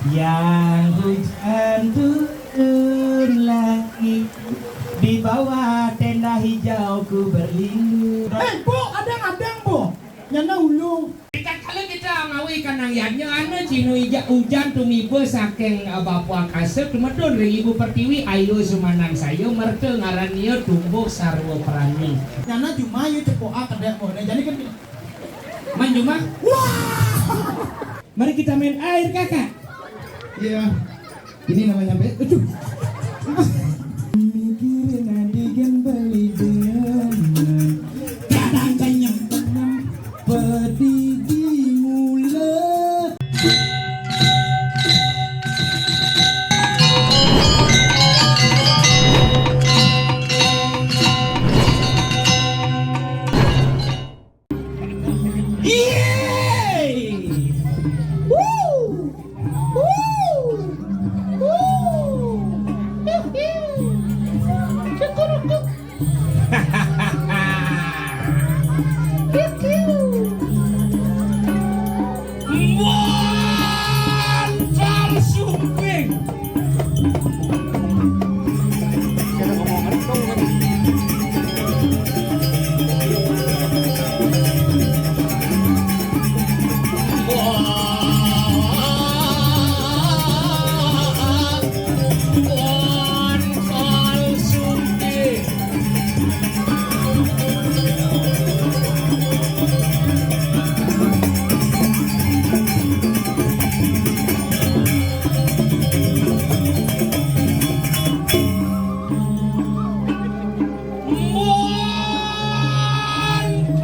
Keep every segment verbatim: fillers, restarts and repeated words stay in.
Yang hujan turun lagi, di bawah tenda hijau ku berlindung. Hei, Bu, adang-adang, Bu. Nyana ulung. Ritatkala kita ngawikan nang yadnya, ana cihna ija-, ujan tumiba saking, eh, bapa akasa, tumedun ring Ibu Pertiwi, ayu sumandan saya, merta ngaran ia tumbuh sarwa prani. Nyana jumah, ya, cepoka kedek, Bu. Nah, jadi kan Man jumah. Wah! Mari kita main air, Kakak. Iya. Ini namanya be-, aduh. Mikirin adigan beli demen. Kadang kenyang tanam pedih di mulut. Yeay! Woo! Woo! Woo! Hiu, hiu. Cukurukuk. Hiu, hiu. Mantap, Sumping. Mon,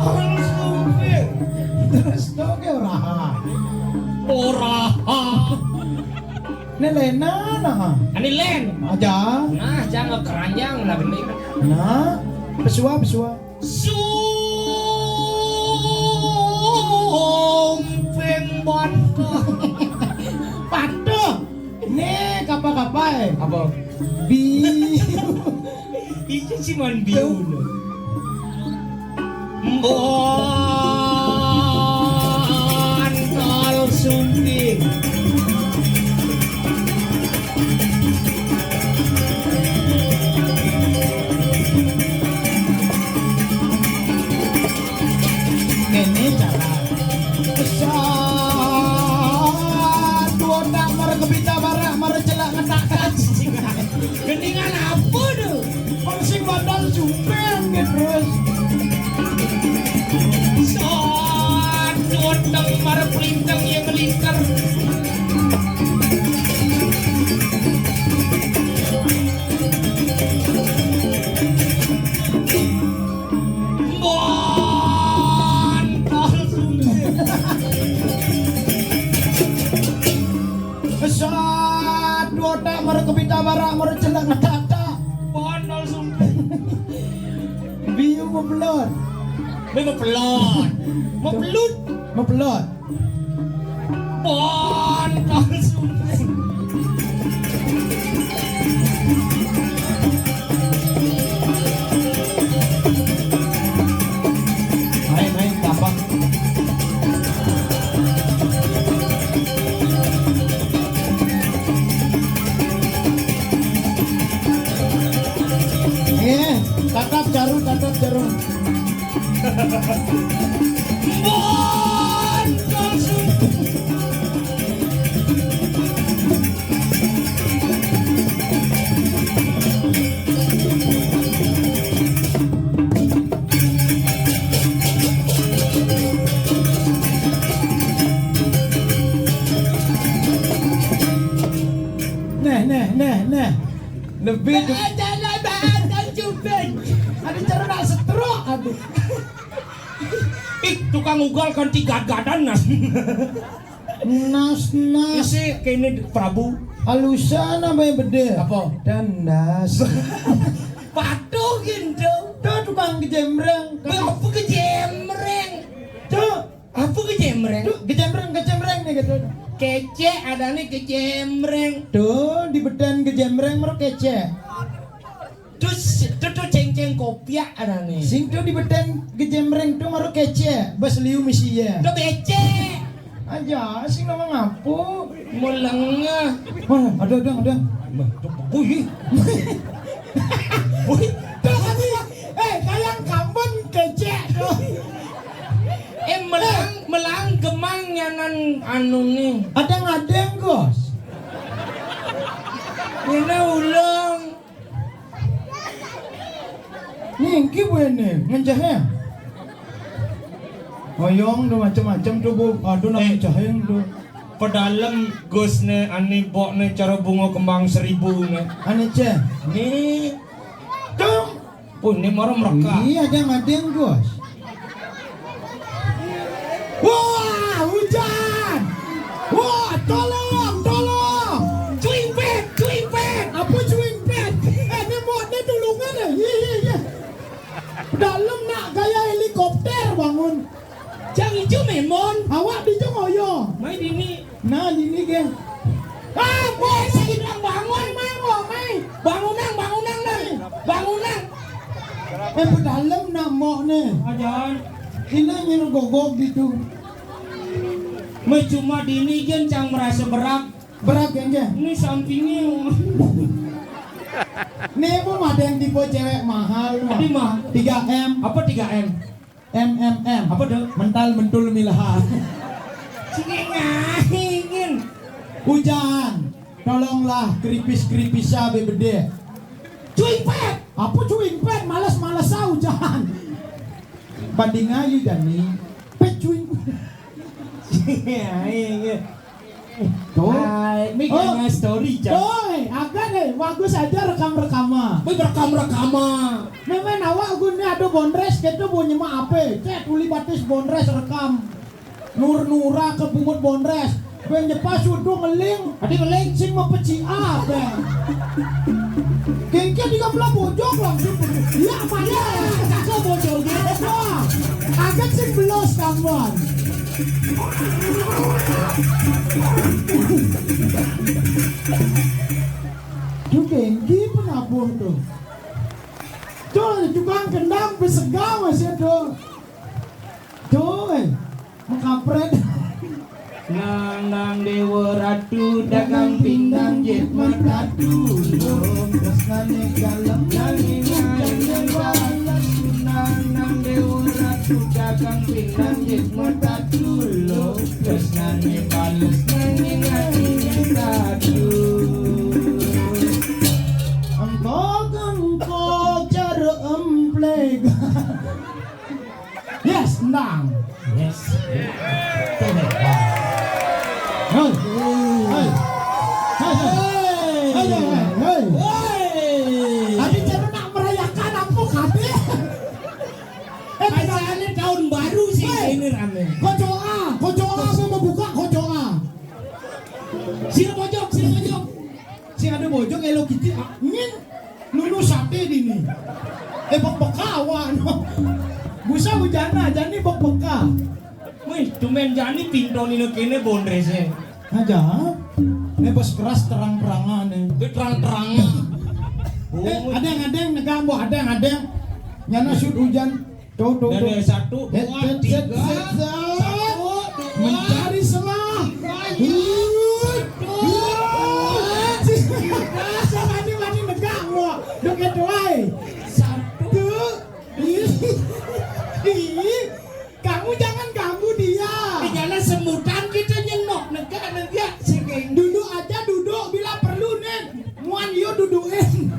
Kang Sumping. Terus to ke ora? Ora. Ini Lena nah. Ini Len. Aja. Nah, jangan keranjang lah gini. Nah, pesua, pesua. Sumping Banten. Patuh. Nih, kapa-kapa, eh. Apa? Bi. Iki sih man biu. Tuh. Mbon tol Sumping. Ini cara. Satu otak mara kepita barak, mara celak ngetak-tak. Geningan apa tu? Wong sing bandal Sumping ke terus. Sot, doteng mara pelintang ya melingkar. Bantal Sumping. Sat, dua tak, mara kepita barak, mara celak ngetak-tak. Bantal Sumping. Biu mepelot. Mepelot. Mepelut. Mepelot. Bantal Sumping. Main, main, gampang. Eh, tatap jarum, tatap jarum. Neh, neh, neh, neh. Lebih tu. Jalan bahasa Jubin. Ada cara nak setruk, aduh. Ih, tukang ugal kan tiga gadan, Nas. Nas, Nas. Isi kene Prabu. Alusan apa yang beda? Apa? Tandas. Patuh gitu. Tuh tukang kejembreng. Apa kejembreng? Tuh. Apa kejembreng? Tuh, kejembreng, kejembreng nih gitu. Kecek adane kejembreng. Tuh, di bedan kejembreng mara kecek. Terus, tuh, tuh cengkeng kopiak adane. Sing tuh di bedan kejembreng tuh mara kecek, bas liu misi ya. Tuh becek. Aja sing nama ngapu. Melengah. Mana? Ada, ada, ada. Wih. Wih. Tuh, tadi, eh, kayak kampung kecek tuh. Eh, melang, melang gemang nyanan anu nih. Ada ngadeng, Gus. Ini ulang. Ningki bu ini, ngencehnya. Oyong tuh macam-macam tuh bu, aduh nang Eh. Caheng tuh. Pedalem Gus ne, ani bok ne, cara bunga kembang seribu ne. Ani ceh. Nih. Cung. Oh, ini marah mereka. Iya, ada ngadeng, Gus. Wah, hujan. Wah, tolong, tolong. Cuimpet, cuimpet. Apa cuimpet? Eh, ini mau ada tulungan ya? Iya, iya, iya. Dalam nak gaya helikopter bangun. Jang ijo memon. Awak di jong oyo. Mai dini. Nah, dini ge. Ah, boy, saya bilang bangun, mai, mau, mai. Bangunang, bangunang, nang. Bangunang. Eh, pedalem nak mok ne. Ajan. Ina nyuruh gogok gitu. Mai cuma dini gen cang merasa berat. Berat gen, gen? Ini sampingnya. Nih, Bu, ada yang tipe cewek mahal, Bu. Tadi mah. Tiga M. Apa tiga M? M M M. Apa tuh? Mental, mentul, milha. Sini ngahingin. Hujan. Tolonglah keripis-keripis abe bede. Cuing pet. Apa cuing pet? Males-males ah hujan. Banding ayu jani. Pet cuing. Iya, iya. Tuh. Hai, mi Oh. Kena story, Cak. Tuh, eh, agak deh, bagus aja rekam-rekama. Mi rekam-rekama. Memang awak gue ini ada bondres, kita mau nyemak apa? Cek, tuli batis bondres rekam. Nur-nura ke bungut bondres. Ben nyepas udah ngeling. Adi ngeling. Sing mau peci apa? Gengke tiga belas bojok langsung. Ya, mana? Kakak bojok. Wah, agak sing belos kamuan. Tuh gengki penabuh tuh. Tuh tukang kendang besegau masih tuh. Tuh, eh, mengkampret. Nang nang dewa ratu dagang pindang jit merpatu. Tresnane galem nang ingat balas. Nang nang dewa ratu dagang pindang jit merpatu. Tresnane balas nang ingat ingat tatu. Engkok engkok cara empleg. Yes, nang. Yes. Hei. Hei. Hei. Hei. Hei. Hei. Hei. Hei. Tadi cara nak merayakan apa kade? Eh, Kayaknya tahun baru sih Hei. Ini rame. Kocoa, kocoa, aku mau buka kocoa. Sini pojok, sini pojok. Sing ada bojong Hello Kitty, ah, ngin nunu sate dini. Eh, bek beka awan. Busa hujana, jani bek beka. Wih, tumen jani pinto nino kene bondrese. Aja. Ne bos keras terang-terangan ne. Itu terang-terangan. Eh, ada yang ada yang negang, bu, ada yang ada yang nyana shoot hujan. Tuh, tuh, tuh. Dari satu, dua, tiga. Satu, dua, mencari selah. Tiga, iya. Satu, dua, tiga. Mani, mani, negak, wah. Deket wae. Satu. Ih. Ih. Kamu jangan ganggu dia. Di jalan semutan kita nyenok, negak, negak, segeng. Duduk aja, duduk bila perlu, nih. Muan, yuk dudukin.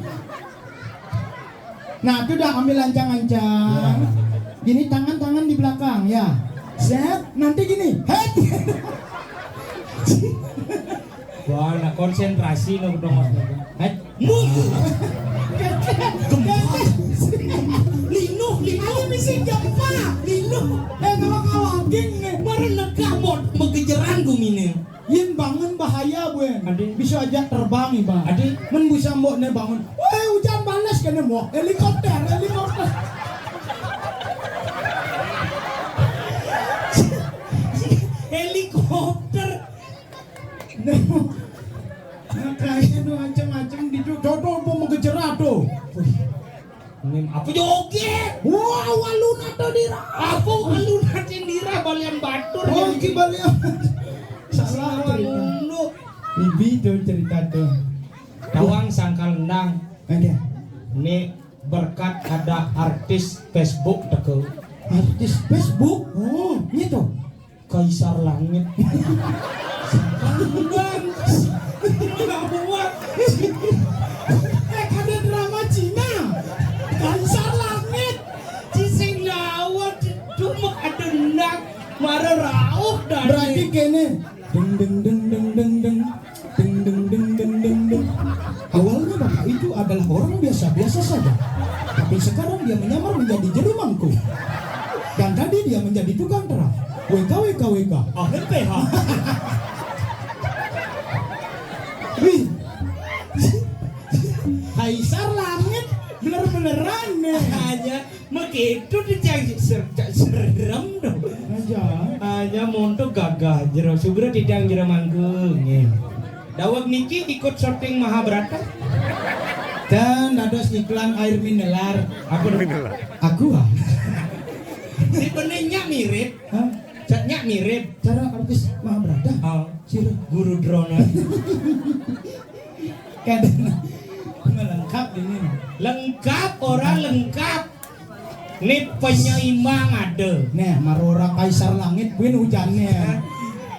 Nah, itu udah ambil ancang-ancang. Ya. Gini, tangan-tangan di belakang, ya. Set, nanti gini. Het. Wah, nah, konsentrasi no dong. Het. Mundur. Gempa. Linu, linu. Ayo misi gempa. Linu. Eh, kalau kawaging nih. Mana negak mau megejeran gumine. Yin bangun bahaya, buen. Ade. Bisa aja terbang, Iba. Ade. Men bisa mbok ne bangun. Weh, hujan balas kene mbok. Helikopter, helikopter. Helikopter. Makanya tuh macam-macam di tuh. Tuh, tuh, tuh, mau kejerat tuh. Wih. Ngim, apa joget? Wah, waluna tuh dira. Apa waluna cendira balian batur. Oh, iki balian. Salah cerita. Ibi tu cerita tu. Tawang sangkal nang. Oke. Ni berkat ada artis Facebook teko. Artis Facebook? Oh, ni tu. Kaisar Langit. Sangkal nang. Sangkal nang. Eh, kada drama Cina. Kaisar Langit. Ci sing lawan, cuma ada nang. Mara rauh dah. Berarti kene. Deng, deng, deng, deng, deng, deng. Deng, deng, deng, deng, deng, deng. Awalnya bapak itu adalah orang biasa-biasa saja. Tapi sekarang dia menyamar menjadi juru mangku. Dan tadi dia menjadi tukang terap. W K, W K, W K. Ahli P H. Wih. Kaisar Langit bener-beneran nih. Hanya Makitu ti cang ser-, cang serem tu. Aja. Hanya montok gagah jero sugra ti cang jero manggung. Daweg niki ikut syuting Mahabharata. Dan dados iklan air mineral. Apa? Mineral. Aqua. Si bening nyak mirip. Hah? Cak nyak mirip. Cara artis Mahabharata? Oh. Sira. Guru Drona. Kadang melengkap ini. Lengkap, ora lengkap. Ni penyeimbang ada. Nah, marora Kaisar Langit buin hujannya.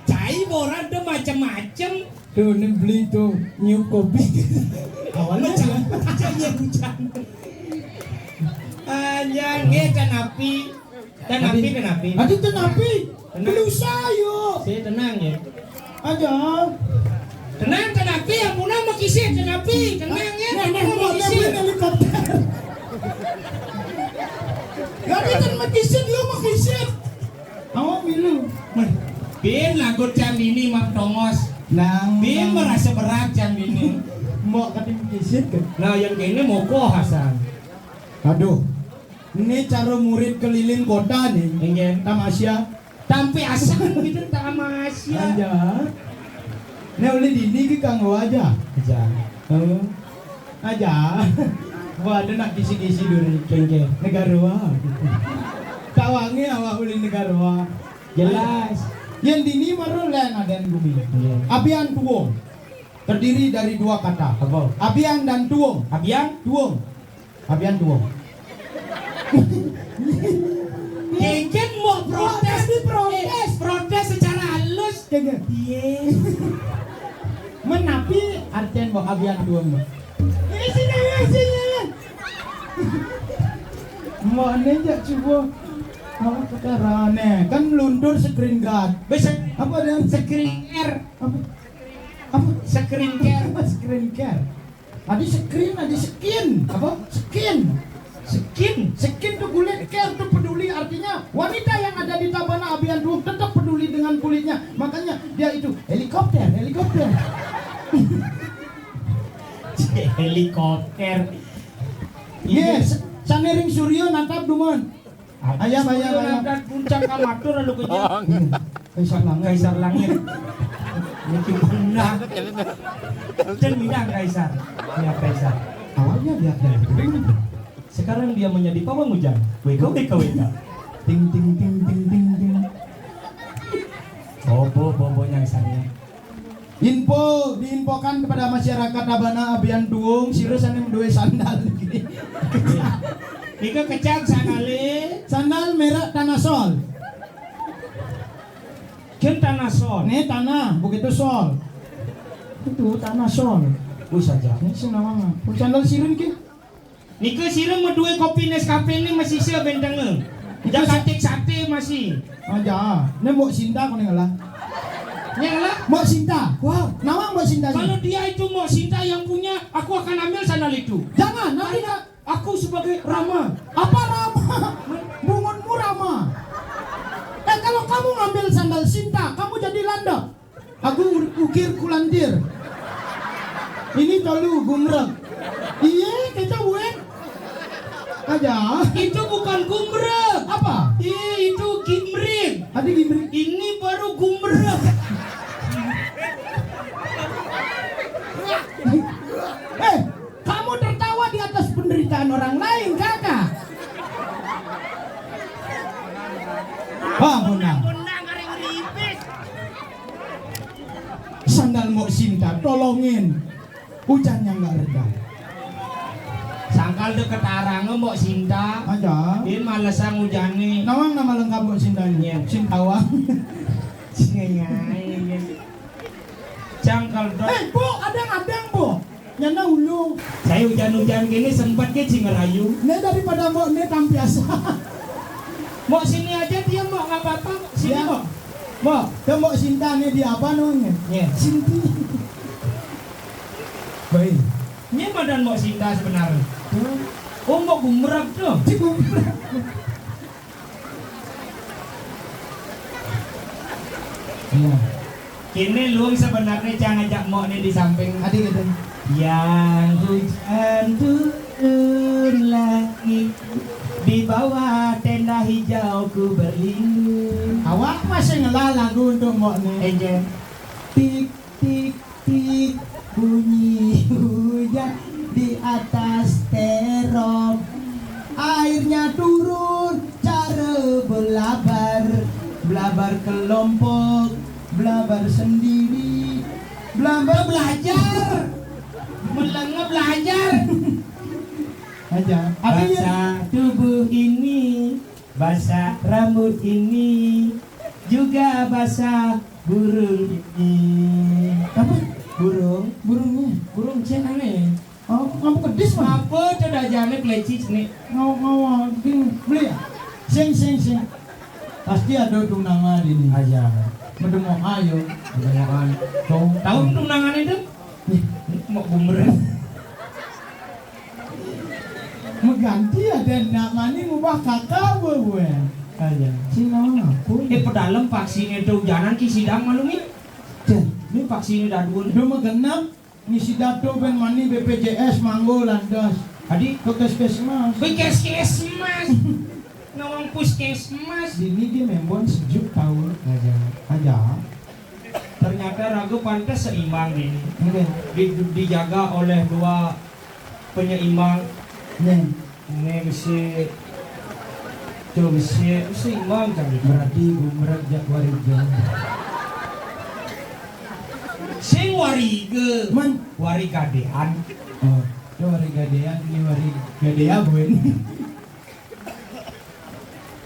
Cai ora ada macam-macam. Tuh, ni beli tuh nyium kopi. Awalnya macam-macam ya hujan. Aja nggih tenapi. Tenapi, tenapi. Adi tenapi. Tenang. Belusa yo. Saya tenang ya. Aja. Tenang, tenapi, ampuna makisit, tenapi, tenang ya, ampuna makisit. Helikopter. Lagi kan makisit, lu makisit. Awak milu. Bin lagut jam ini mak tongos. Nang. Bin merasa berat jam ini. Mau kati makisit kan? Nah, yang kene moko Hasan. Aduh. Ini cara murid keliling kota nih. Enggak. Tamasya. Tampe asam gitu tamasya. Aja. Ini oleh dini ki kanggo aja. Aja. Oh. Aja. Wah, ada nak kisi-kisi duri. Kengke. Negara. Tawangi awak ulin negara. Jelas. Yang dini baru lain ada yang bumi. Iya. Abian tuwung. Terdiri dari dua kata. Apa? Abian dan tuwung. Abian? Tuwung. Abian tuwung. Kengken mau protes. Protes, protes. Eh, protes secara halus. Kengken. Iya. Menapi artian mau abian tuwung. Ini sini, ini sini. Mau ini jak coba. Mau sekarang nih. Kan luntur screen guard. Bisa. Apa dia? Screen care. Apa? Apa? Screen care. Screen care. Adi screen, adi skin. Apa? Skin. Skin. Skin tuh kulit, care tuh peduli. Artinya wanita yang ada di Tabana Abian Tuwung tetap peduli dengan kulitnya. Makanya dia itu helikopter, helikopter. Helikopter. Yes, sane ring surya natap dumun. Ayam, ayam, ayam. Angkat puncak kamatur lalu ke Kaisar Langit. Kaisar Langit. Mungkin pindah. Dan pindah Kaisar. Ya, Kaisar. Awalnya dia, dia. Sekarang dia menjadi pawang hujan. Weka, weka, weka. Ting, ting, ting, ting, ting, ting. Bobo, bobo yang sana. Info, diinfokan kepada masyarakat Tabana Abian Tuwung, sira sane duwe sandal iki. Iku kecak sandale. Sandal merek Tanah Sol. Ken Tanah Sol. Nih tanah, begitu sol. Itu Tanah Sol. Wis aja. Ini sing nawang. Sandal sira iki. Nika sira maduwe kopi Nescafe ne masisa bentenge. Nika sa- Jakatik sate masih. Aja. Ne Mbok Sinta kone ngalah. Yang lah? Mbok Sinta. Wah, nawang Mbok Sinta. Kalau dia itu Mbok Sinta yang punya, aku akan ambil sandal itu. Jangan, nanti. Karena aku sebagai Rama. Apa Rama? Bungunmu Rama. Eh, kalau kamu ngambil sandal Sinta, kamu jadi landep. Aku u-, ukir kulantir. Ini tolu gumrek. Iya, kita buat. Aja. Itu bukan gumrek. Apa? Iya, itu gimrik. Ada gimrik. Ini baru gumrek. Eh, kamu tertawa di atas penderitaan orang lain, kakak. Wah, menang. Menang, ada yang ribet. Ujan yang nggak reda. Sangkal deket arang Mbok Sinta. Aja. Din malesang ujane. Nawang nama lengkap Mbok Sinta ini? Iya. Sintawang. Sing ae. Sangkal dok. Eh, Bu, adang-adang, Bu. Nyana ulu. Saya hujan-hujan gini sempat ke sing ngerayu. Ini daripada Mbok ini tampiasa. Mbok sini aja dia, Mbok, nggak apa-apa. Sini, ya. Mbok. Mbok. Ke Mbok Sinta nih di apa namanya? Iya. Sinti. Baik. Ini badan Mbok Sinta sebenarnya. Hmm. Oh, Mbok gumrap tuh. Cik gumrap. Iya. Kini luang sebenarnya cang ajak Mbok nih di samping. Adi gitu. Yang hujan turun lagi di bawah tenda hijau ku berlindung. Awak masih ngelah lagu untuk Mbok nih. Enjoy. Tik tik tik bunyi hujan di atas terop. Airnya turun cara belabar, belabar kelompok, belabar sendiri, belabar belajar. Melengah belajar. Aja. Artinya basah tubuh ini, basah rambut ini, juga basah burung ini. Apa? Burung. Burungnya? Burung cen aneh. Oh, ngapa kedis, Bang? Apa tuh dajane pleci nih? Ngau-ngau, ding, beli ya? Sing, sing, sing. Pasti ada tunangan ini. Aja. Medemokan, yo. Medemokan. Tahu tunangan itu? Nih, mau bumer. Mengganti ada namanya ngubah kakak gue, gue. Aja. Sing nawang aku. Eh, pedalem vaksin itu hujanan ki sidang malu nih. Jen. Ini vaksin daduun. Udah mau genap. Ngisi dado ben mani B P J S manggo landas. Adi? Ke puskesmas. Puskesmas. Nawang puskesmas. Dini dia membon sejuk tahu. Aja. Aja. Ternyata raga pantas seimbang ini. Oke. Di- dijaga oleh dua penyeimbang. Nih. Ini besi. Coba besi, seimbang kan. Berarti gumrek jak wariga. Sing wariga. Man. Warigadean. Oh, itu warigadean, ini warigadea, boy.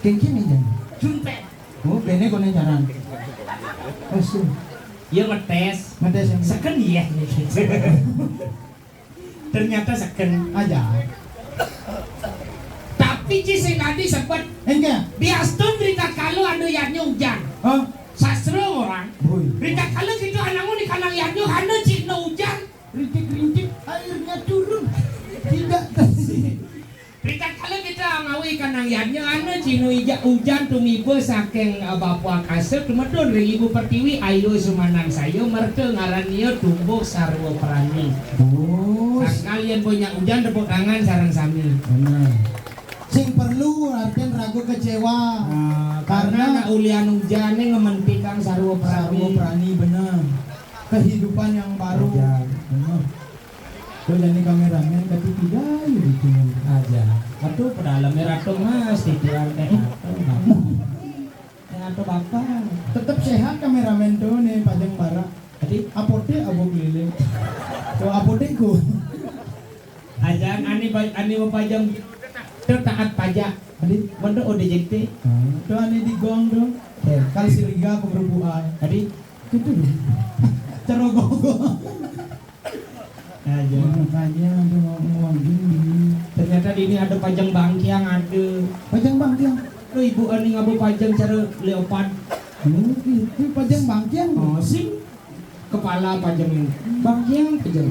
Kengkin ini, Jan. Juntek. Oh, bene kono jaran. Oh, su. Iya, ngetes. Ngetes yang seken, iya. Ternyata seken. Aja. Tapi ci sing tadi sebet. Enggak. Biastun ritatkala ada yadnya ujan. Hah? Sastra orang. Boy. Ritatkala kita anangun di kanang yadnya, hana cihna ujan. Rintik-rintik airnya turun. Tidak tersi. Ritatkala kita ngawi kanang yadnya, hana cihna ija- ujan tumiba saking, eh, bapa akasa tumedun ring ibu pertiwi, ayo sumanangsaya merta ngaran ia tumbuh sarwa prani. Oh. Sangkal yen punya ujan, tepuk tangan sareng sami. Benar. Sing perlu artian ragu kecewa. Nah, karena karena nak ulian ujane ngementikang sarwa prani. Sarwa prani, benar. Kehidupan yang baru. Aja. Benar. Tuh jadi kameramen tapi tidak gitu. Aja. Aduh, pedalem merah tuh, Mas, titian teh. Yang atau bapak. Tetap sehat kameramen tuh nih, pajang bara. Tadi apotek abu keliling. Tuh apotekku. Ajan ani ba- ani mau pajang tuh taat pajak. Tadi mendo O D J T. Hmm. Tuh ani di gong tuh. Eh, kali siriga aku berbual. Tadi itu tuh. Cerogogo. Aja. Makanya ada ngomong gini. Ternyata di ini ada pajang bangkiang ada. Pajang bangkiang. Lo ibu ani ngabo pajang cara leopard. Hmm, itu pajang bangkiang. Oh, sing kepala pajang ini. Bangkiang pajang.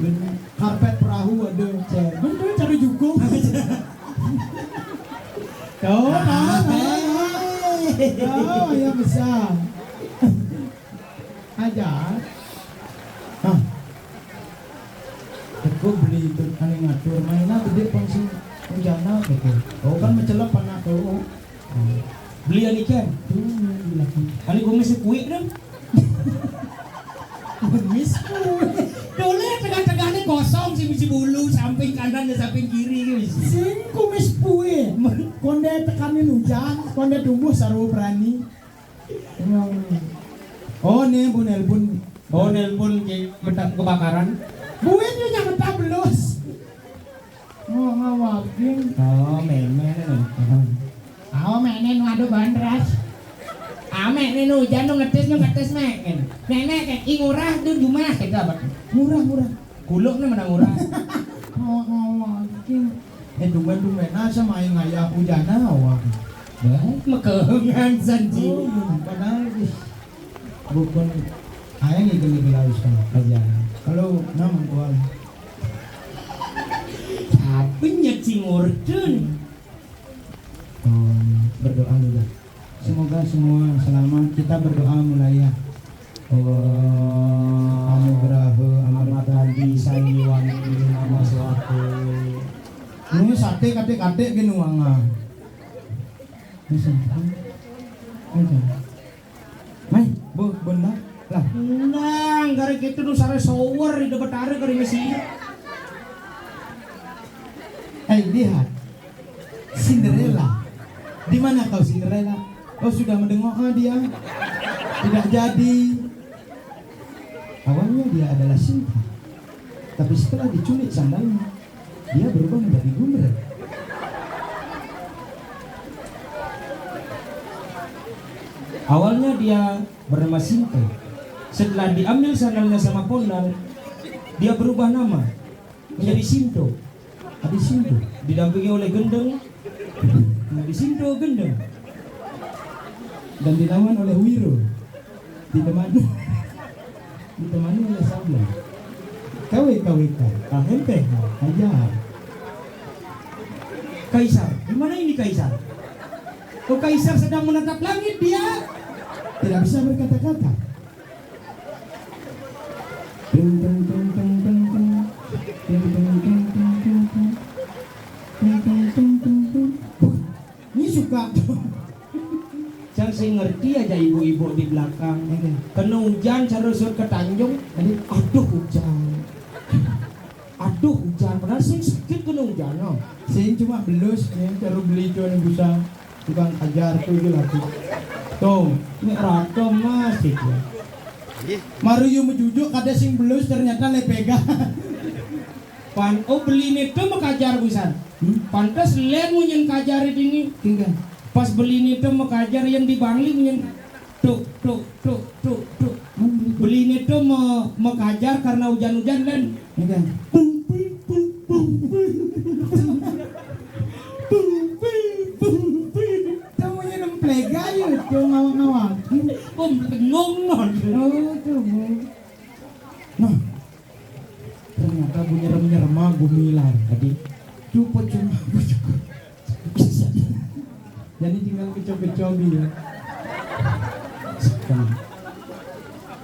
Karpet perahu ada. Cer. Betul cara jukung. Tuh, ah, tahu, tahu, tahu. Tahu, ya besar. Aja. Hah. Aku beli itu ane ngatur mainan gede pangsi rencana gitu. Oh kan mencelep anak tuh. Hmm. Beli ane ikan. Tuh, bilang. Ane kumis kuwi dong. Kumis kuwi. Dole tengah-tengahnya kosong sih, bisi bulu samping kanan dan samping kiri gitu. Sing kumis kuwi. Konde tekanin hujan, konde tumbuh sarwa prani. Oh, nih Bu nelpon. Oh, nelpon ke bentar, ke Bakaran. Buin yo nyang ketablos. Oh, ngawakin. Oh, mémé nih. Oh, mémé nu ado bandras. Ah, mémé nu ujan nu ngetes, nu ngetes, mémé. Mémé kayak, "Ih, ngurah tuh di rumah," gitu apa? Ngurah, ngurah. Kuluk nih menang ngurah. Oh, ngawakin. Eh, tumben-tumben asa main ngayah hujan awak. Bah, mekengan sanji. Oh, padahal, ih, bukan ayah nih gini-gini harus kan. Aja. Kalau nama kual. Siapa nyet si ngurtun? Oh, berdoa juga. Semoga semua selamat. Kita berdoa mulai ya. Oh, anugraha, amat tadi, sanjiwani, nama suatu. Ini sate kate-kate gini wanga. Ini sate. Ini sate. Mai, bu, benar. Lah. Nang, gara gitu nu sare sower di Betara kari Mesir. Eh, lihat. Cinderella. Di mana kau, Cinderella? Oh, sudah mendengar, ah, dia. Tidak jadi. Awalnya dia adalah Sinta. Tapi setelah diculik sandalnya, dia berubah menjadi gundren. Awalnya dia bernama Sinta. Setelah diambil sandalnya sama Pondal, dia berubah nama menjadi Sinto. Adi Sinto. Didampingi oleh Gendeng. Nah, di Sinto Gendeng. Dan dilawan oleh Wiro. Ditemani, ditemani oleh Sablon. K W K W K. Ah, ente. Aja. Kaisar. Di mana ini Kaisar? Oh, Kaisar sedang menatap langit dia. Tidak bisa berkata-kata. Tung, tung, tung, tung, tung, tung. Tung, tung, tung, tung, tung, tung. Tung, tung, tung, tung, tung. Buh, ini suka. Cang sing ngerti aja ibu-ibu di belakang. Oke. Kena hujan, cara usut ke Tanjung. Aduh. Aduh, hujan. Aduh, hujan. Padahal sing sakit kena hujan, no. Sing cuma belus, ya, cara beli cuman bisa tukang kajar tuh, gitu lah, tuh. Tuh, ini rata masih, ya. Mario menjujuk, kada sing belus, ternyata lepega. Pan, oh, beli ini tuh makajar, busan. Hmm? Pantas len munyin kajar ini. Tinggal. Pas beli ini tuh makajar yang di Bangli munyin tuk, tuk, tuk, tuk, tuk. Hmm, gitu. Beli ini tuh me-, makajar karena hujan-hujan, len. Tinggal. Pung, pung, pung, pung, pung. Pung, pung, pung, pung. Itu munyin emplega ya, itu ngawak-ngawak. Pung, bengong, non. Oh, itu, Bu. Nah, ternyata bunyi nyerem-nyerem mah gumilar. Tadi cuma. Jadi tinggal kecok-kecok dia.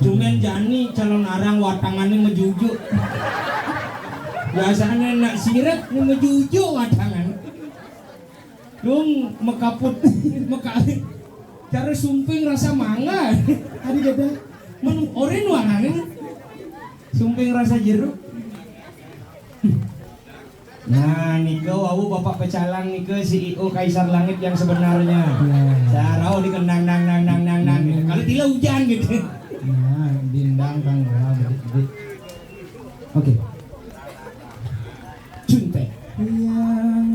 Cuman jani calon arang watangannya mejujuk. Biasanya nak siret ini mejujuk watangan. Dong mekaput, meka-, cara sumping rasa mangga. Tadi kata, men oren warnanya. Sumping rasa jeruk. Nah, nika wau Bapak Pecalang nika C E O Kaisar Langit yang sebenarnya. Ya. Sarau dikenang nang nang nang nang nang. Hmm. Kalau tidak hujan gitu. Nah, dindang kang wah bedik-bedik. Oke. Cuntek. Yang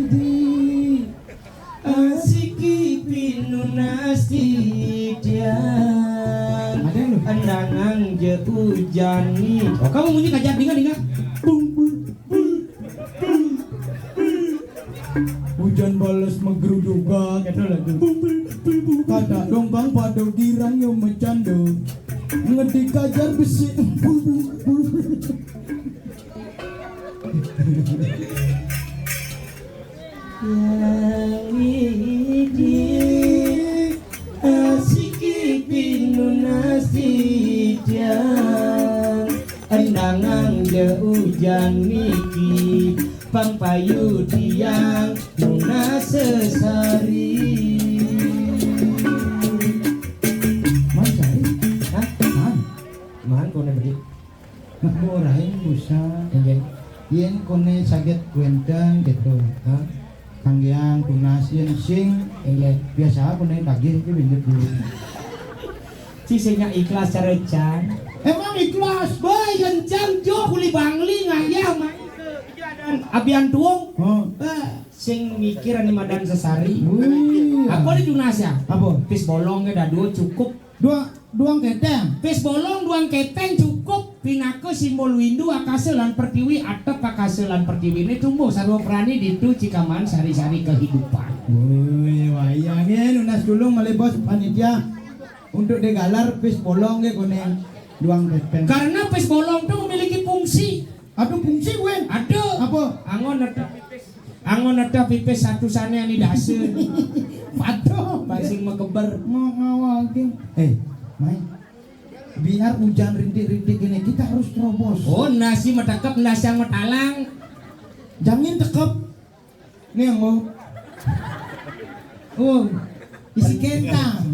lidi asiki pinunas titiang. Ada lu. Endangang je ujan ni. Oh, kamu munyi kajar, dengar, dengar. Bung, bung, bung, bung, bung. Hujan balas megeru juga. Gitu lah tuh. Bung, bung, bung, bung, bung. Kada dong bang pada girang yang mecando. Ngedi kajar besi. Bung, bung, bung, bung. Yang ini asiki pinunas titiang. Endangang je ujan niki, pang payu tiang nunas sesari. Man, sari? Hah? Man? Man, kone beli. Nah, murahin busa. Inggih. Yen kone saget wenten gitu. Hah? Kanggiang tunas yen sing. Inggih. Biasa kone tagih iki pinjit dulu. Ci sing nyak ikhlas cara Cang. Emang ikhlas, boy, yen Cang jo Yan tuung. Oh. Eh, sing mikir ane madan sesari. Wih. Apa di tunas ya? Apa? Pis bolong ke dah dua cukup. Dua, duang keteng. Pis bolong duang keteng cukup pinaka simbol windu akasa lan pertiwi, atep akasa lan pertiwine tumbuh sarwa prani ditu cikaman sari-sari kehidupan. Woi, wayah nggih nunas tulung malih bos panitia untuk digalar pis bolong nggih kuning duang keteng. Karena pis bolong tuh memiliki fungsi. Aduh, fungsi, Wen. Aduh. Apa? Angon ada pipis. Angon ada pipis satu sane ani dasa. Patuh. Paling sing makeber. Mau ngawal, King. Eh, Mai. Biar hujan rintik-rintik gini, kita harus terobos. Oh, nasi metekep, nasi yang metalang. Jangan tekep. Nih yang mau. Oh, isi kentang.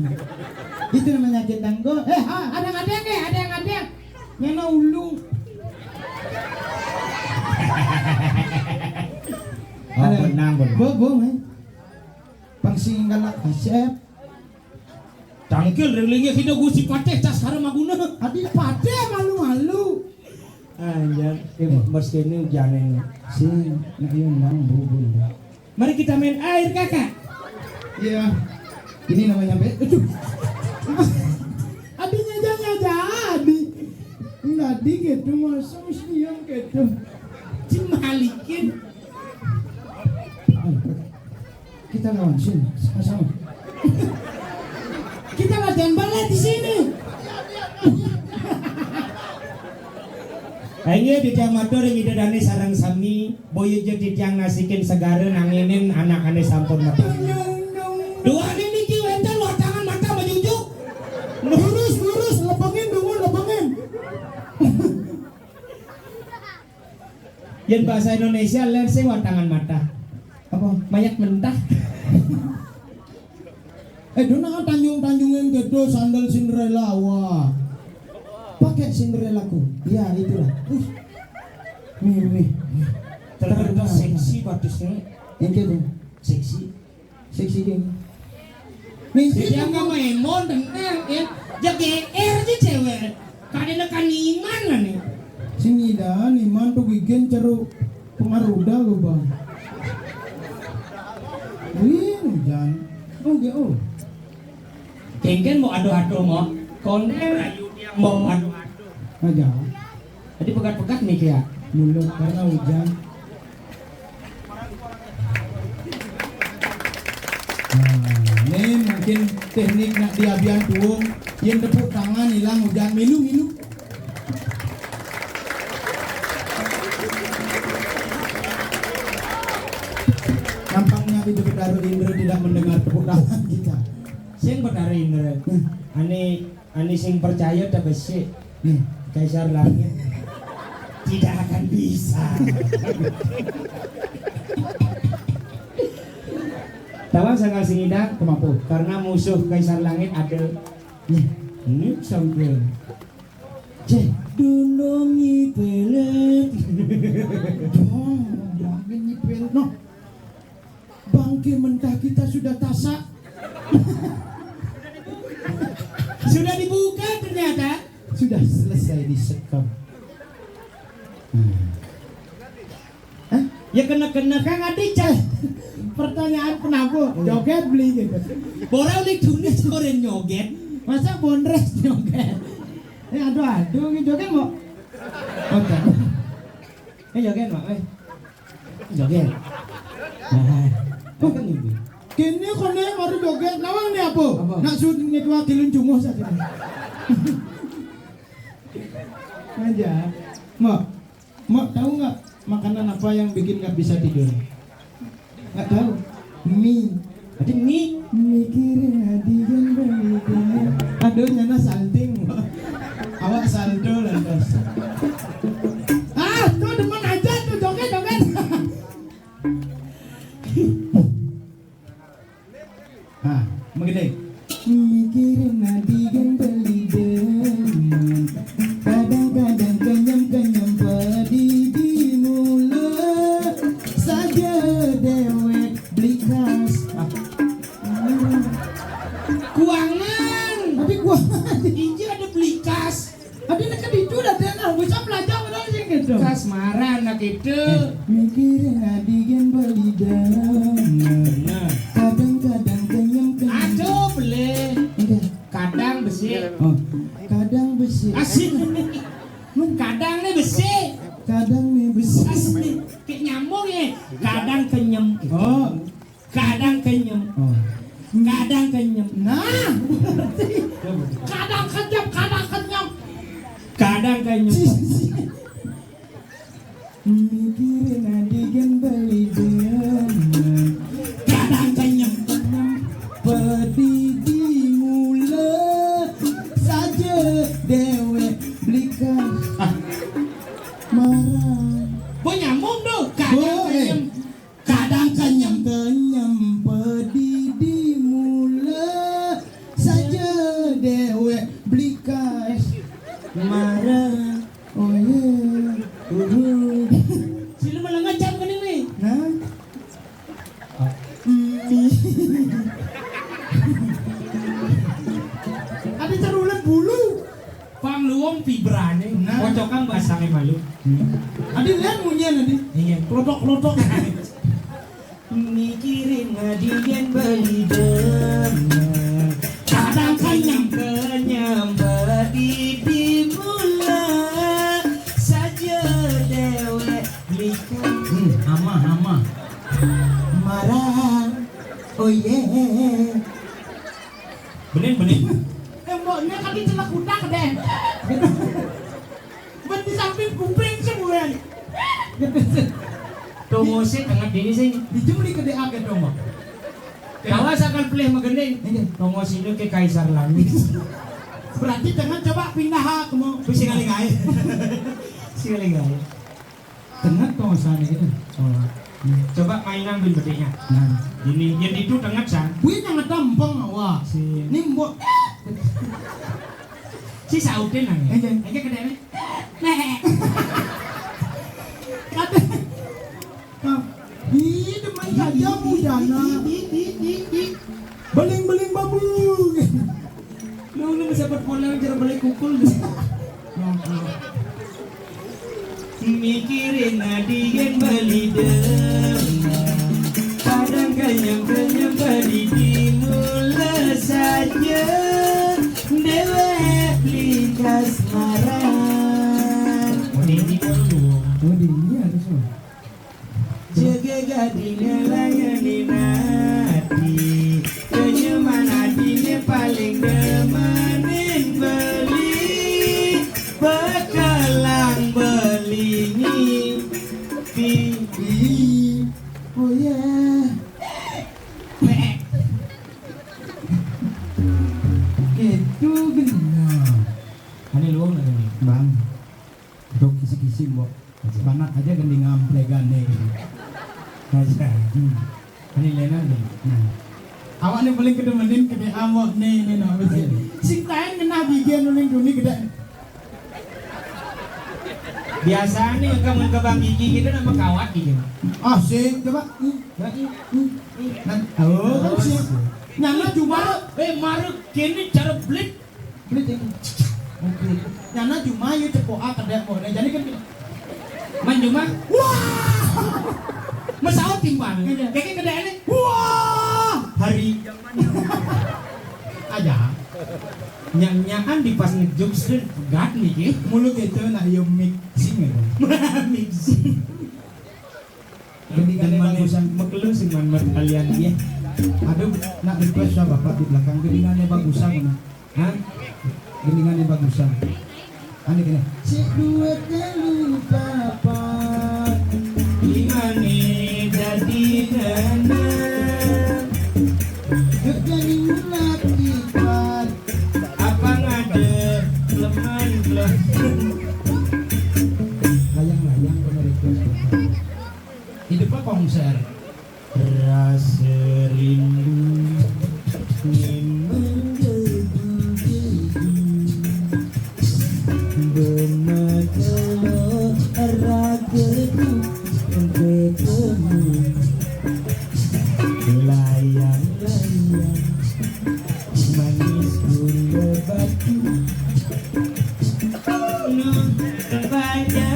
Itu namanya kentang go. Eh, ha, ada yang ada nih, ada yang ada. Nyana ulung. Oh, ada. Benang, benang. Bo, bo, eh. Pang sing galak kasep. Tangkil ring linggih kita Gusti Patih Caskara Maguna. Adi Patih malu-malu. Anjir, eh, mas kene ujane. Sing, nak yun nang bubun. Mari kita main air, Kakak. Iya. Ini namanya be. Aduh. Adinya aja nggak jadi. Nggak di gitu, masa mesti yang gitu. Cimalikin. Kita lawan sini, sama-sama. Kita latihan balet di sini. Inggih titiang matur ring Ida Dane sareng sami, boya ja titiang nasikin segara nanginin anakane sampun meteng. Duane niki wenten watangan mata majujuk. Lurus, lurus, lebengin, dungu, lebengin. Yen bahasa Indonesia, len sing watangan mata. Apa? Mayat mentah. Eh, dona tanjung-tanjungin gitu sandal Cinderella, wah. Pakai Cinderellaku. Ya, itulah. Wih. Mewah. Ternyata seksi batusnya. Yang gitu. Seksi. Seksi gini. Nih, jadi sini. Yang nggak main mon tenang ya. Jaga R aja cewek. Kadene kan iman lah nih. Sing ida niman tuh bikin ceruk pengaruda lo, Bang. Wih, hujan. Oh, gak, oh. Kengken mau adu-adu, mau. Konten ayu dia mau adu-adu. Aja. Jadi pegat-pegat nih ya. Mulut karena hujan. Nah, ini mungkin teknik nak diabian tuung. Yang tepuk tangan hilang hujan milu-milu. Nampaknya Ida Betara Indra tidak mendengar tepuk tangan kita. Sing Betara Indra. Hmm. Ane, ane sing percaya ta besik. Hmm. Kaisar Langit tidak akan bisa. Tawang sangkal sing ida. Kemapa? Karena musuh Kaisar Langit ada. Hmm. Ini sampeyan. Cek dunung ipelet. Dong, dong, ini pel-, no. Bangke mentah kita sudah tasak. Sudah dibuka ternyata. Sudah selesai disekam. Hmm. Hah? Ya kena-kena kan adi cah. Pertanyaan kenapa? Iya. Joget beli gitu. Bora ulik dunia sore nyoget. Masa bondres nyoget? Eh, aduh, aduh, ini joget mau? Oke. Eh, joget mau, eh. Joget. Nah, kok kan ini? Kene kone baru joget, nawang nih apa? Apa? Nak sud ngetua kilun cunguh saja. Aja. Mau, mau tahu nggak makanan apa yang bikin nggak bisa tidur? Nggak tahu. Mie. Ada mie? Mikirin hadiah beli. Aduh, nyana salting. Awak saldo lantas. Ah, tuh demen aja tuh joget-joget. Nah, menggede. Mikirin hadiah beli demen. Kadang-kadang kenyem-kenyem pedih di mulut. Saja dewek beli kas. Ah. Kuangan. Tapi kuangan. Injil. Kasmaran nak itu. Eh, mikirin adigen beli demen. Nah. Kadang-kadang kenyem-kenyem. Aduh, beli. Enggak. Kadang besi. Oh, kadang besi. Asik. Kadang nih besi. Kadang nih besi. Asik. Kayak nyambung ya. Kadang kenyem. Oh. Kadang kenyem. Oh. Kadang kenyem. Nah. Kadang kenyem, kadang kenyem. Kadang kenyem. Mikirin adigen beli demen. Kadang kenyem. Pedih di mula saja dewek belikan. Ah. Marah. Bo nyambung tuh. Kadang kenyem. Kadang kenyem-kenyem pedih di mula saja dewek belikas marah. Oh yeah. Uhuh. Sila malah ngecap kan ini. Nah. Hmm. Ada cerulet bulu. Pangluwung vibrane. Nah. Kocokan basane malu. Adi lihat munyian adi. Iya. Klotok-klotok. Mikirin adigen beli demen. Kadang kenyem-kenyem beli di mula saja dewek belikan. Hmm, amah, amah. Marah. Oh yeah. Bening, bening. Eh, mbokne kaki celek utak deh. Ben di samping kuping sebulan. Tongose tenget dini sing. Dijemli ke D A ke tongok. Kawas akan pelih megening. Iya. Tongos ini ke Kaisar Langit. Berarti tenget coba pindah ha, kamu. Sing kali gae. Sing kali gae. Tenget tongos sana gitu. Oh. Coba mainan bin bediknya. Nah. Ini, yang itu tenget, San. Wih, yang ada empeng, wah. Si. Ini mbok. Si sautin nang. Iya. Aja kedene. Nek. Kate. Nah, ih, demen saja mudana. Beling-beling bambu. Lu, lu bisa berpolang cara balik kukul. Mikirin adigen beli demen. Kadang kenyem-kenyem beli di mula saja dewek beli kasmaran. Oh, ini perlu. Oh, ini harus, oh. Jaga gadine layani nati. Kenyeman adine paling demenin beli. Bekelang beli ngipi. Oh ya. Itu benar. Ane luwung nih. Bang. Dok kisi-kisi, mbok. Aja. Panak aja gending amplegane. Aja. Hmm. Ane lena nih. Nah. Awak nih paling kedemenin kene amok nih, nih, no. Ayo. Sing taen ngenah bigen ning duni gede. Biasane kamu ke Bang Gigi gitu nama kawat gitu. Ah, sing coba. Hmm. Lagi. Hmm. Nah, oh, kan sih. Nyana cuma, eh, maruk kene cara blit. Blit ya. Oke. Nyana cuma yuk cepoka kedek mau. Nah, jadi kan gini. Man cuma. Wah. Mesaut timbang. Iya. Kayak kedek ini. Wah. Hari. Aja. Nyak-nyakan di pas ngejokes tuh pegat nih, ki. Mulut itu nak yo mixing itu. Mixing. Gendingane bagusan. Mekelu sing man kalian dia. Aduh, nak request sama bapak di belakang. Gendingane bagusan mana? Hah? Gendingane bagusan. Ane kene. Si dua telu papat. Gimana jadi dana? Yuk jadi ulat lipat. Apa ngade leman leman? Layang-layang bener itu. Hidupnya konser. Rasa rindu memang debu-debu. Bematelo ragaku ketemu. Layang-layang manis gula batu. Nuh kepada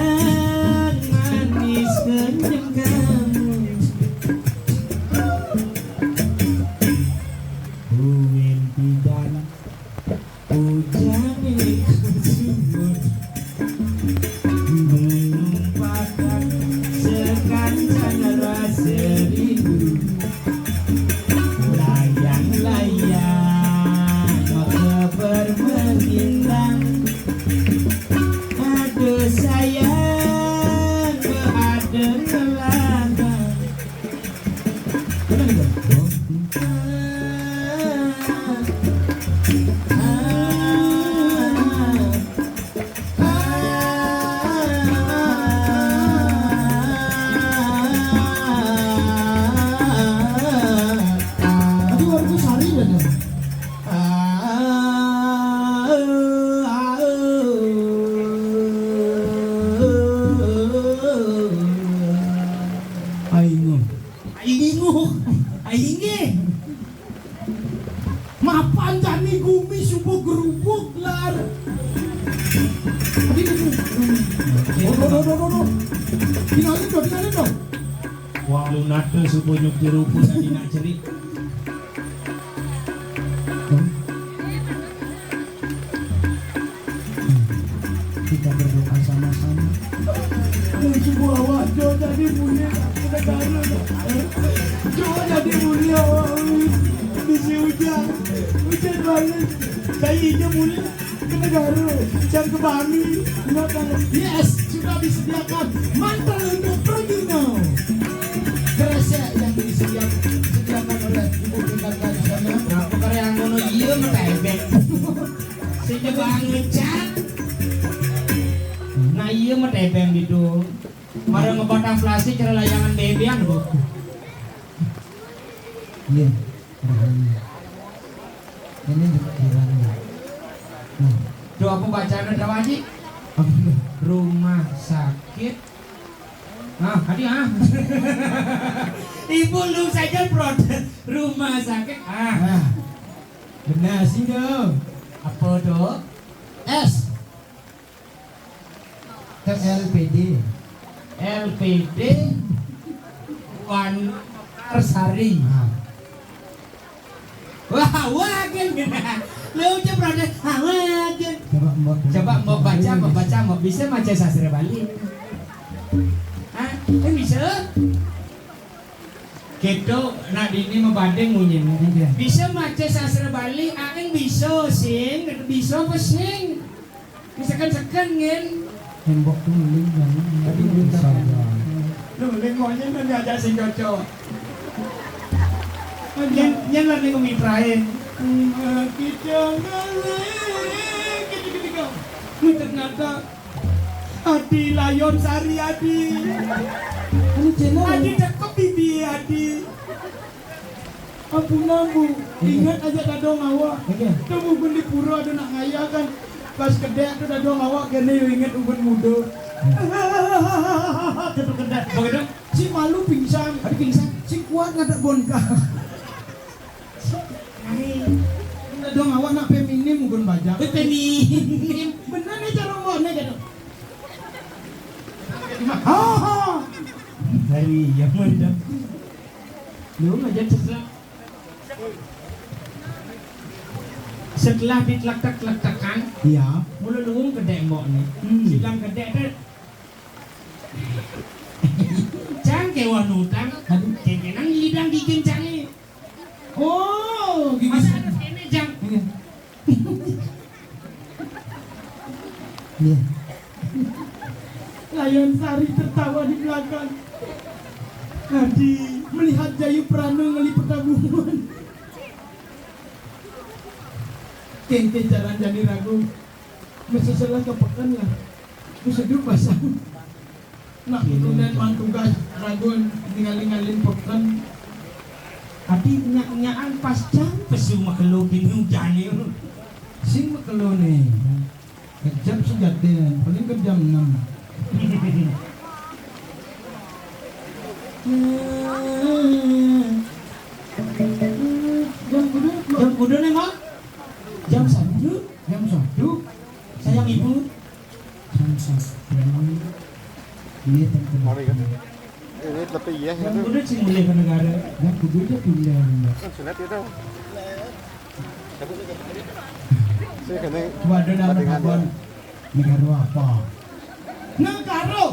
Oh, ai inggih. Mapan jani gumi suba gerubug lar. Aduh, aduh, aduh. Aduh, aduh, aduh, aduh, aduh. Tingalin dong, tingalin dong. Wah, lu nata suba nyuk jeruk tadi nak cerik. Kita berdoa sama-sama. Mun suba awak Jo jadi muli ka negara. Jo jadi muli awak, ui. Bisi ujan. Ujan balik. Saya ijo muli ka negara. Jang ka Bami. Enggak tahu. Yes, sudah disediakan mantel untuk pergi now. Kresek yang disediakan, sediakan oleh Ibu Tingkat Kancana. Nah, perkara yang ngono iya metebek. Sing banget, Cak. Nah, iya metebek gitu. Mara ngebatang plastik cara layangan bebean, Bu. Iya. Ini kiranya. Nah. Tuh apa bacaan ada, Haji? Apa? Rumah sakit. Ah, tadi ah. Ibu lu saja protes. Rumah sakit. Ah. Nah. Benar sih, dong. Apa tuh? S. Ke L P D. L P D Wan Sari. Ah. Wah, wah, geng. Lu aja protes. Ah, wah, geng. Coba mbok. Coba mbok baca, mbok baca, mbok bisa maca sastra Bali. Hah? Kan bisa? Keto nak dini mabading munyin. Iya. Bisa maca sastra Bali, aing bisa sing, bisa apa sing? Misalkan seken ngin. Tembok tuh ngeling banget. Tadi udah bisa. Lu ngeling monyet kan diajak sing cocok. Nyen, nyen lah nih ngemitrain. Kita ngeling, kita, kita, kita. Lu ternyata Adi Layon Sari Adi. Anu channel. Adi cakep bibi Adi. Ampun, Bu. Iya. Ingat aja dadong awak. Iya. Tuh, Bu, di pura ada nak ngaya kan. Pas kedek tuh dadong awak kene yo inget uben muda. Iya. Ketu kedek. Begitu. Si malu pingsan. Ada pingsan. Si kuat ngadak bonka. Dadong awak nak feminim uben bajak. Eh, feminim. Bener nih cara ngomongnya gitu. Ha, ha. Dari yang mana? Lu aja setelah, setelah ditletek-tletekan, iya. Mula luung kedek mbok nih. Hmm. Sidang kedek teh. Cang kewan utang. Aduh. Kekenang lidang gigin cange. Oh, gigi. Masa ada kene, Jang? Iya. Iya. Layon Sari tertawa di belakang. Adi melihat Jayu Prana ngeli pertabungan. Kengke jalan jani ragu. Mesti salah ke peken lah. Mesti duduk basah. Nak, iya, tunen mang tugas ragun ningal-ningalin peken. Tapi nyak-nyakan pas jam pesu makelo kini hujane. Sing makelo ne. Kejam sejatian, paling ke jam enam. Jam kudu, jam kudu ne, Mak? Jam satu. Jam satu. Sayang ibu. Ini, ini tapi iya. Yang itu. Kudu sing mulih ke negara. Yang kudu aja pindah. Kan sunat itu. Saya kena. Waduh, nama bandingan, kawan. Ya. Negara apa? Negara.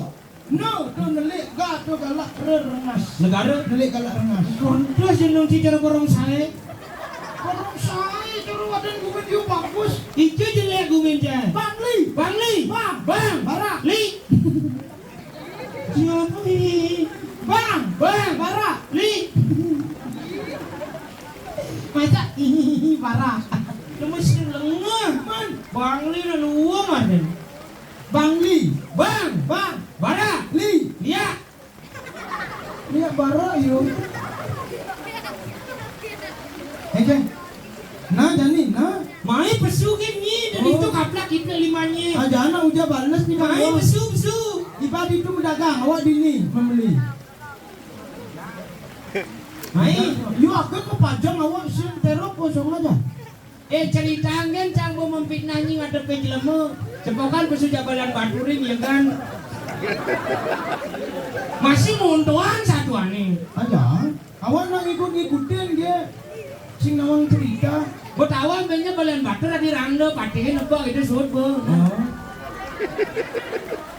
No, tu nelik ga tu galak rengas. Negara? Nelik galak rengas. Kondos jeneng ci cara borong sae. Borong sae, cara wadan gumen yu bagus. Ijo jelek gumen ja. Bangli. Bangli. Bang. Bang. Bara. Li. Siapa ini? Bang. Bang. Bara. Li. Masa? Bara. Lemes lengah, man. Bangli na luwa, man. Bangli. Bang. Bang. Bara. Li. Lia. Lia bara, yo. Eke. Nah, jani, nah. Mai pesu ke ni, dan itu kaplak kita limanya. Ah, jana uja bales ni, mai pesu, pesu. Ibarat itu pedagang, awak dini membeli. Ai, yu aget mapajang awak sing terok kosong aja. Eh, cerita anggen cang bo memfitnah nyi ngadepé jelema. Cepokan pesu jabalan baturing, ya kan? Masih montoan satuané. Aja, awak nak ngikut-ngikutin dia. Sing nawang cerita. Bo tawang benya balan batur adi rangda, patihin apa gitu, suut bo. Oh.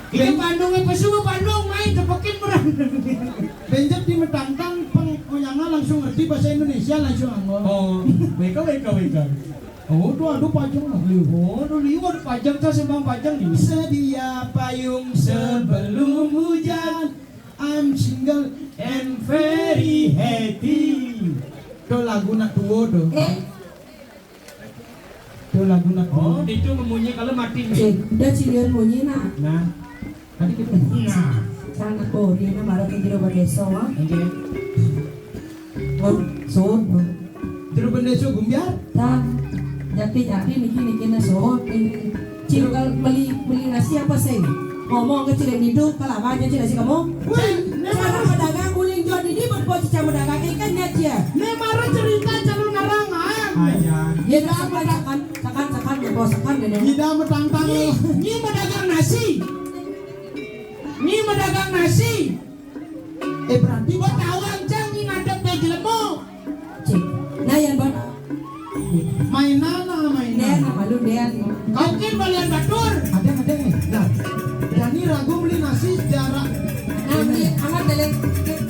Ini Bandung, eh, pesu Bandung main tepekin berang. Benjep di metantang pengoyanga langsung ngerti bahasa Indonesia, langsung anggo. Oh, weka, weka, weka. Oh, tuh aduh pajang lah, liu. Oh, tuh liu ada pajang, tuh sembang pajang nih. Sedia payung sebelum hujan. I'm single and very happy. Tuh lagu nak tua tuh. Eh. Tuh lagu nak tua. Oh, itu memunyi kalau mati nih. Cik, udah cilian munyi nak. Nah. Tadi kita. Nah. Sana kori na mara ke jero bendésa, ah. Oke. Oh, suut. Jero bendésa Gumbyar? Tah. Jati-jati niki, niki na suut. Ini. Cil, kalau beli, beli nasi apa sih? Ngomong ke cil itu, kalau apa aja cil nasi kamu? Wih, cara pedagang uling jual ini berbuat cara pedagang ikan ya dia. Né mara cerita cara narangan. Aja. Ya, sakan, sakan, sakan, sakan, ya, sakan, ya, deh. Nyi dah metantang. Nyi, nyi medagang nasi. Nyi medagang nasi. Eh, berarti buat tawang cang nyi ngadep ke jelema. Cik. Nah, yan, Bang. Mainan lah, mainan. Déan, malu, déan. Kau kan balian batur. Ada, ada nih. Nah, jadi ragu beli nasi jarak. Nah, ini anak tele,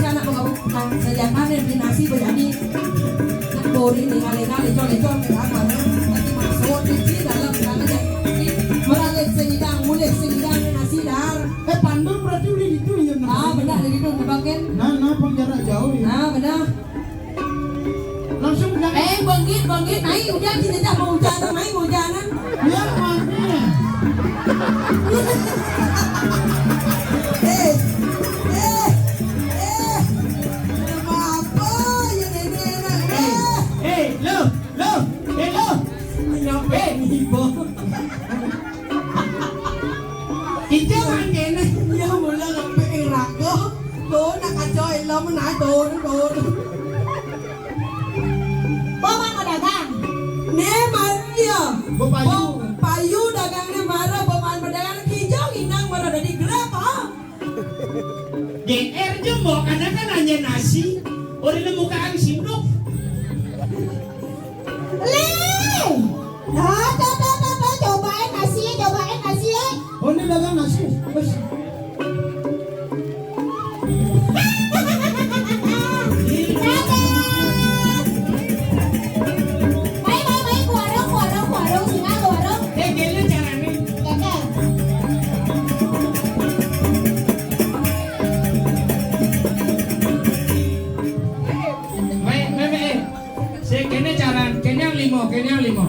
anak mau kamu, nah, sejak mana beli nasi berani? Nak bori nih, kali-kali, coba, coba, apa, nah? Nanti masuk di sini dalam, dalam, ya. Ini, merangit sing idang, mulih sing idang, nasi dar. Eh, Pandur berarti udah gitu ya, nah. Ah, benar, dari itu, tebakin. Nah, nah, pang jarak jauh ya. Ah, benar. Langsung bilang, eh, bangkit, bangkit, naik hujan, sini dah mau hujan, naik hujanan. Ya, mati. Eh, eh, eh, apa, apa, ya, nenek, nenek, eh, eh, lo, lo, eh, lo. Nyampe, ibu. Ijau anggené. Iya, mula ngampe ing raga. Tuh, nak kacau ilmu, nah, tuh, tuh. Paman pedagang. Né, Maria. Bo payu. Bo payu dagangné mara, paman pedagang kijang inang mara dadi grab, ah. G R jembo, kadang kan hanya nasi. Orang nemukaan sinduk. Lih! Nah, tuh, tuh, tuh, tuh, cobain nasi, cobain nasi, eh. Oh, ini dagang nasi. Wes. Dagang. Mai, mai, mai, ke warung, ke warung, ke warung, singa ke warung. Eh, gini caranya. Dagang. Mai, mai, mai, eh. Sing kéné caran, kéné yang lima, kéné yang lima.